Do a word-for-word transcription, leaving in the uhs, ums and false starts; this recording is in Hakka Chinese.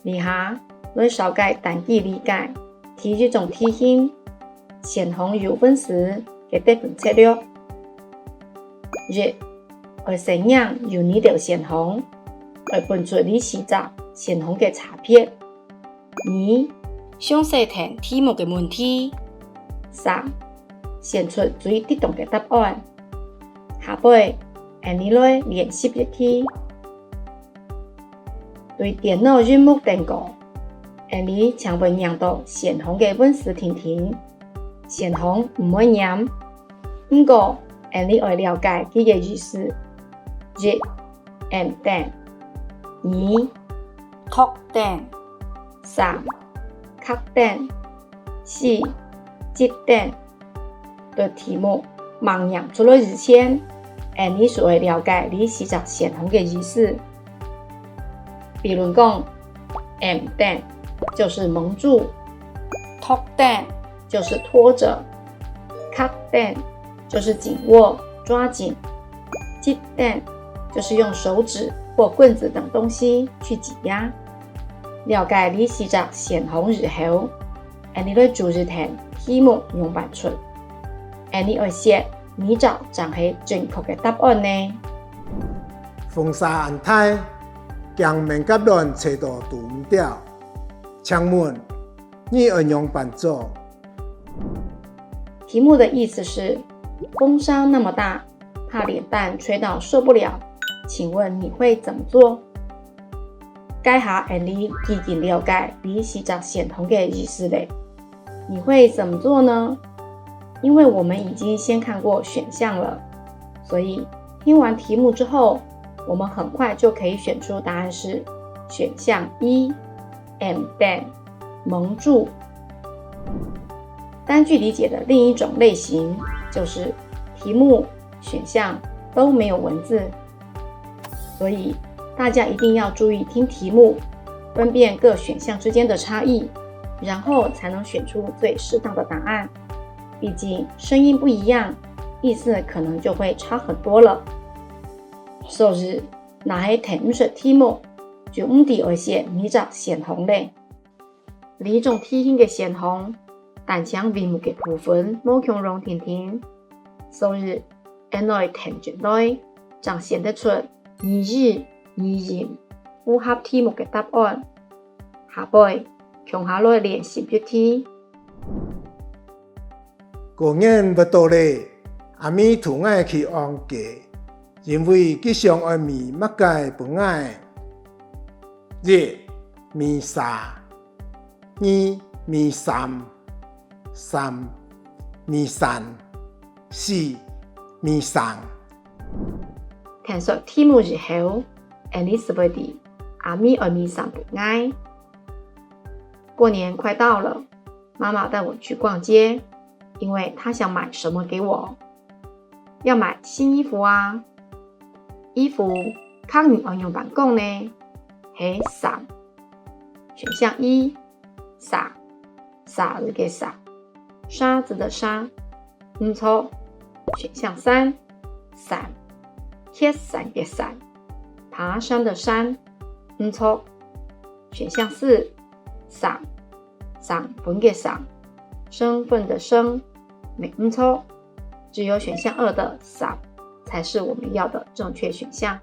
這下，來紹介單句理解第一種題型：選項有問題个得分策略。一、愛先看有哪兜選項，愛分出這四隻選項个差別。二、詳細聽題目个問題。三、選出最適當个答案。下背，𠊎俚來練習一題。 對電腦螢幕頂高，𠊎俚正會䀴著選項个文字定定。選項毋會唸，毋過𠊎俚愛了解佢个意思。一、暗等。二、托等。三、揢等。四、擳等。 在題目吂唸出來之前，𠊎俚需要了解這四隻選項个意思。比如講，暗等就是蒙住，托等就是托著，揢等就是緊握、抓緊，擳等就是用手指或棍子等東西去擠壓。了解這四隻選項以後， 𠊎俚來注意聽題目仰般出。𠊎俚愛選哪隻正係正確个答案呢？風沙恁大，驚面頰卵吹到堵毋著。請問，你愛仰般做？題目的意思是，風沙那麼大，怕臉蛋吹到受不了，請問你會怎麼做？ 該下𠊎俚既經了解這四隻選項个意思了。你會怎麼做呢？因為我們已經先看過選項了，所以聽完題目之後，我們很快就可以選出答案是選項一，暗等，蒙住。單句理解的另一種類型就是題目、選項都沒有文字， 所以大家一定要注意聽題目，分辨各選項之間的差異，然後才能選出最適當的答案。畢竟聲音不一樣，意思可能就會差很多了。所以，若係聽毋識題目，就毋知愛選哪隻選項了。 這種題型个選項，單淨韻母个部分無共樣定定，所以𠊎俚愛聽轉來，正選得出語意、語音符合題目个答案。下背，共下來練習一題。 過年會到咧，阿姆渡𠊎去逛街，因為佢想愛買麼个分𠊎。一、買沙。二、買衫。三、買傘。四、買生。聽熟題目以後，𠊎俚就會知阿姆愛買衫分𠊎。過年快到了， 媽媽帶我去逛街，因為她想買什麼給我。要買新衣服啊。衣服，客語愛仰般講呢？係衫。選項一，沙，沙仔个沙，沙子的沙。毋著。選項三，山，蹶山个山，爬山的山。毋著。選項四，生， 生份个生，生份的生，也毋著。只有選項二的衫才是我們要的正確選項。